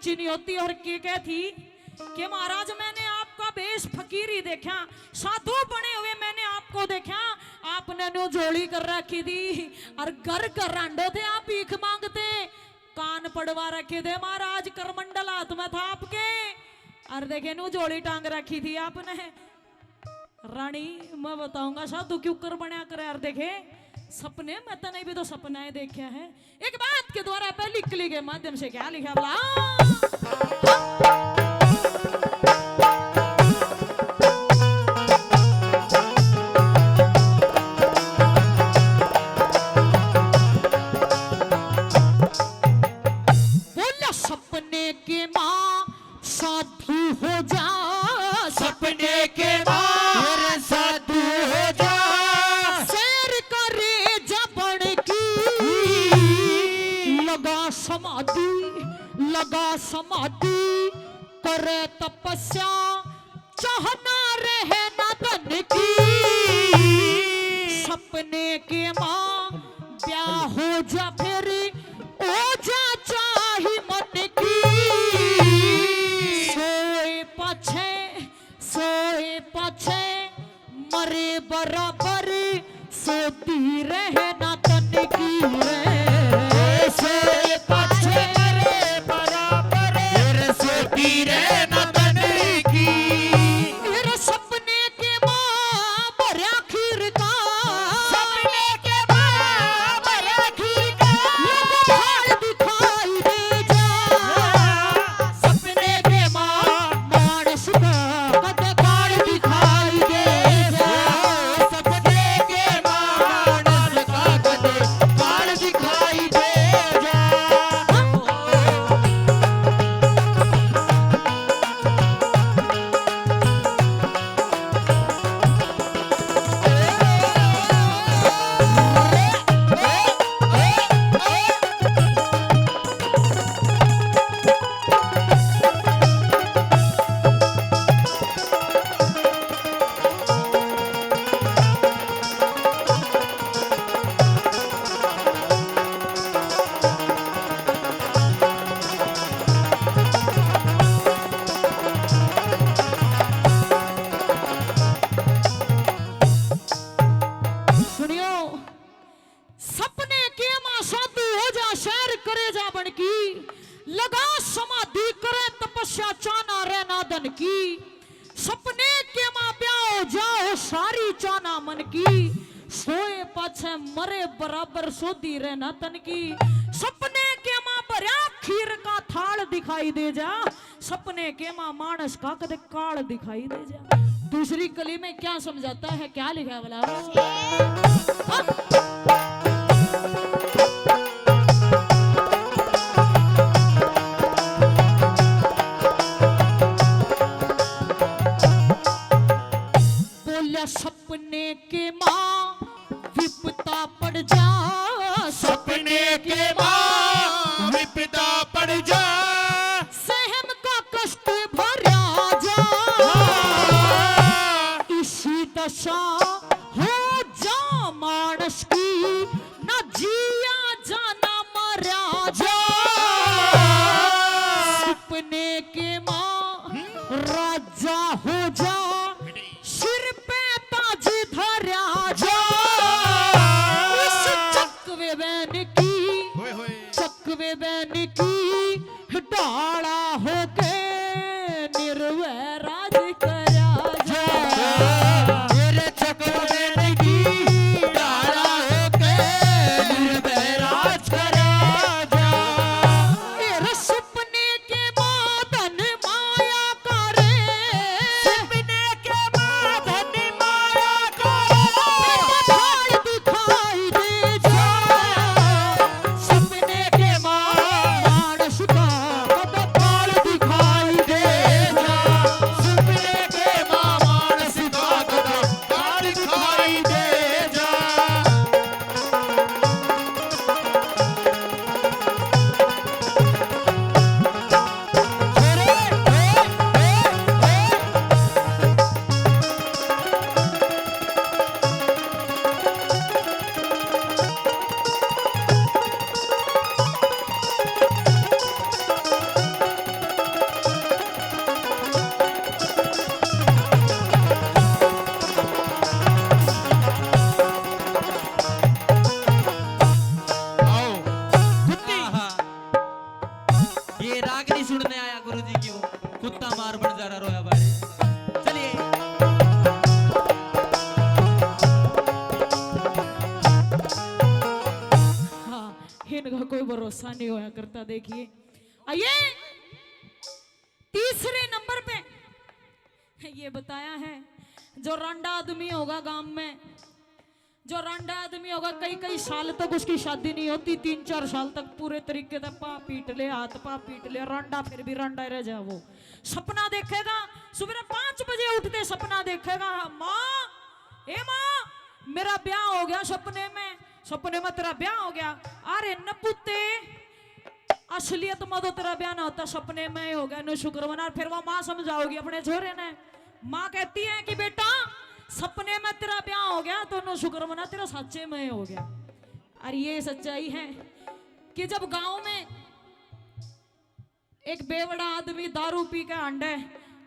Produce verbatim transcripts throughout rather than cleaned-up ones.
नहीं होती और के कह थी कि महाराज, मैंने आपका वेश फकीरी देखा, साधु बने हुए मैंने आपको देखा, आपने न्यू झोली कर रखी थी और घर घर रांडो थे आप भीख मांगते, कान पड़वा रखे थे महाराज, करमंडल हाथ में था आपके, और देखे न्यू झोली टांग रखी थी आपने। रानी, मैं बताऊंगा साधु क्यों कर बनया करे। यार देखे, सपने में तने भी तो सपनाएं देखा है। एक बात के द्वारा पहली कली के माध्यम से क्या लिखा भला? बोला सपने के माँ साधु हो जा, सपने के माँ साधु हो जा। सैर करे जबन की लगा समाधि, लगा समाधि, करे तपस्या, चाहना रहे ना धन की। सपने के माँ ब्याह हो जा फिर, हो जा चाही मन की। सोए पाछे, सोए पाछे मरे बराबर, सोती रहे ना तन की रे। सोए पाछे मरे बराबर, फिर सोती रहे ना तन की। मेरे सपने के माँ भरया खीर का, सपने के माँ भरया खीर का, लगा थाल दिखाई दे जा। सपने के माँ मानस का कद काल दिखाई दे जा। सपने के माँ मानस का कद काल दिखाई दे जा। सुनियो, सपने के माँ साधु हो जा, सैर करे जा बन की, लगा समाधि करे तपस्या, चाहना रहना धन की। सपने के माँ ब्याह हो जाओ, सारी चाहना मन की। सोए पाछे मरे बराबर, सोधी रहना तन की। सपने के माँ भरया खीर का थाल दिखाई दे जा, सपने के माँ मानस का कदे काल दिखाई दे जा। दूसरी कली में क्या समझाता है, क्या लिखा है भला? बोला सपने के माँ विपता पड़ जा, सपने के माँ विपता पड़ जा, सहम का कष्ट भरया जा। हाँ। इसी दशा हो जा मानस की, ना जिया जा ना मरया जा। सपने के माँ राजा हो जा, सिर पे ताज धरया जा। इस चकवे बहन की, होए होए। चकवे बहन की डाला होके निर्भय राज करया जा। मेरे चकवे बहन की डाला भरोसा नहीं होया करता। देखिए, आइए, तीसरे नंबर पे ये बताया है, जो रांडा आदमी होगा गांव में, जो रांडा आदमी होगा, कई कई साल तक उसकी शादी नहीं होती, तीन चार साल तक पूरे तरीके से पा पीट ले, हाथ पा पीट ले, रांडा फिर भी रांडा रह जाए। वो सपना देखेगा, सुबह पाँच बजे उठते सपना देखेगा, "माँ, ए माँ, मेरा ब्याह हो गया सपने में, सपने में तेरा ब्याह हो गया।" अरे नपुते, असलियत में तो तेरा ब्याह ना होता, सपने में ही हो गया, नु शुक्र मना। फिर वो माँ समझाओगी अपने छोरे ने। माँ कहती है कि बेटा, सपने में तेरा ब्याह हो गया तो नु शुक्र मना, तेरा सच्चे में ही हो गया। और ये सच्चाई है कि जब गांव में एक बेवड़ा आदमी दारू पी के हांडे,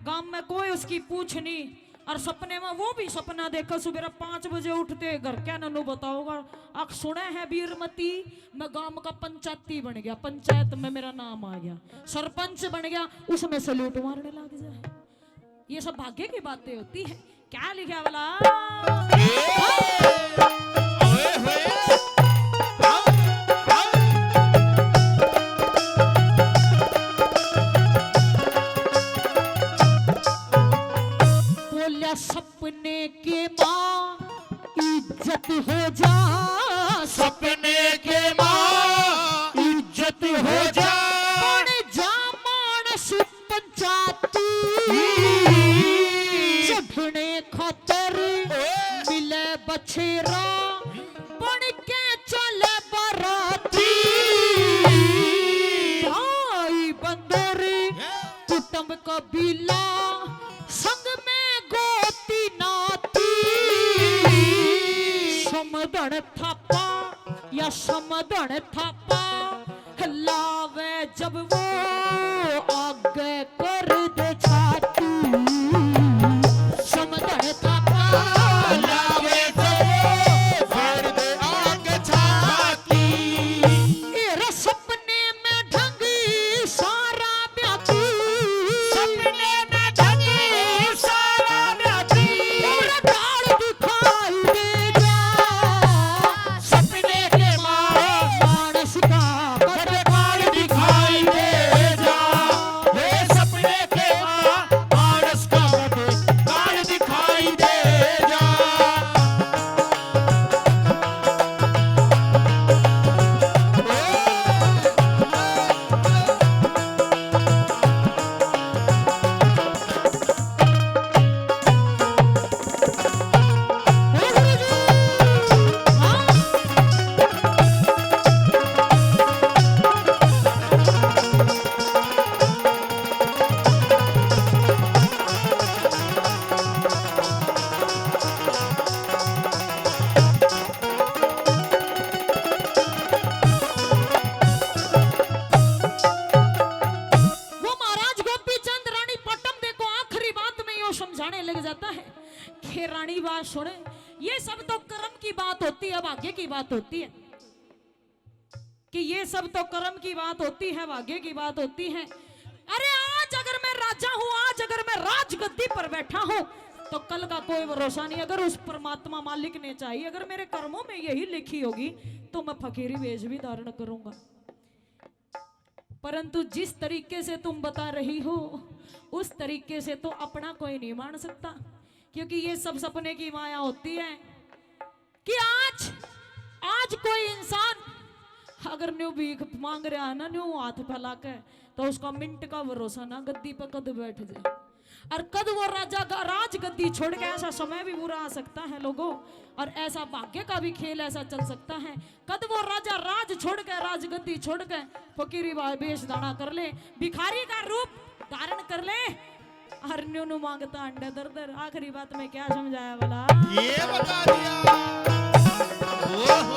गांव में कोई उसकी पूछ नहीं, और सपने में वो भी सपना देखा, सुबह पाँच बजे उठते घर के नन्नू बताओगा, "अक सुने है बीरमती, मैं गांव का पंचायती बन गया, पंचायत में मेरा नाम आ गया, सरपंच बन गया।" उसमें सल्यूट मारने लग जाए। ये सब भाग्य की बातें होती है। क्या लिखा वाला? बोलिया सपने के माँ इज्जत हो जा, सपने के माँ इज्जत हो जा। बन जा मानस पंचायती, चढ़ने खातर मिले बछेरा, बन के चले बाराती। भाई बंदोरी, कुटुंब कबीला, संग में गोती नाती। समधन थापा या समधन थापा, लावे जब वो आगे कर दे छाती। समधन थापा, लावे जब वो कर दे आगे छाती। ए रे सपने में ढंगी सारा ब्याती। सपने में ढंगी सारा ब्याती। और गाल दिखाई दे जा। सपने के माँ मानस का कद काल दिखाई दे जा। हे सपने के माँ मानस का कद काल दिखाई दे जा। वो महाराज गोपी चंद रानी पट्टम देखो, आखिरी बात में यो समझाने लग जाता है कि रानी बात सुने, ये सब तो कर्म की बात होती है, भाग्य की बात होती है, कि ये सब तो कर्म की बात होती है, भाग्य की बात होती है। अरे आज अगर मैं राजा हूँ, आज अगर मैं राजगद्दी पर बैठा हूँ, तो कल का कोई भरोसा नहीं। अगर उस परमात्मा मालिक ने चाहिए, अगर मेरे कर्मों में यही लिखी होगी, तो मैं फकीरी वेश भी धारण करूंगा। परंतु जिस तरीके से तुम बता रही हो, उस तरीके से तो अपना कोई नहीं मान सकता, क्योंकि ये सब सपने की माया होती है कि आज, आज कोई इंसान अगर न्यू भीख मांग रहा है ना, न्यू हाथ फैला के, तो उसका मिनट का भरोसा ना गद्दी पे कद बैठ जाए। और कद वो राजा ग-, राजगद्दी छोड़ के, ऐसा समय भी बुरा आ सकता है लोगों, और ऐसा भाग्य का भी खेल ऐसा चल सकता है, कद वो राजा राज छोड़ के, राजगद्दी छोड़ के फकीरी वा-, वेश धारण कर ले, भिखारी का रूप धारण कर ले, और न्यू न्यू मांगता अंडे दर दर। आखिरी बात में क्या समझाया भला? ये बता दिया। ओहो।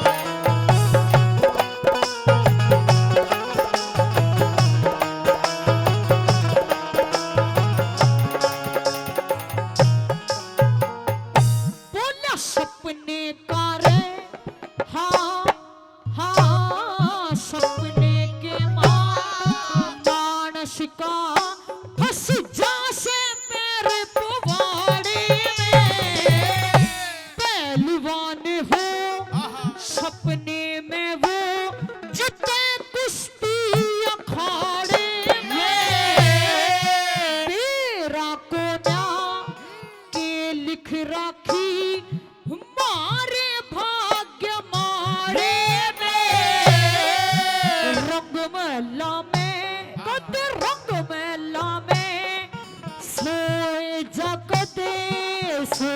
बोला सपने का रे, हाँ, हाँ, सपने के माँ मानस का फंस जा से पैर पवाड़े में। पहलवान हो, लिख राखी हमारे भाग्य मारे में। रंग महला में, कद रंग महला में सोए जा कदे सो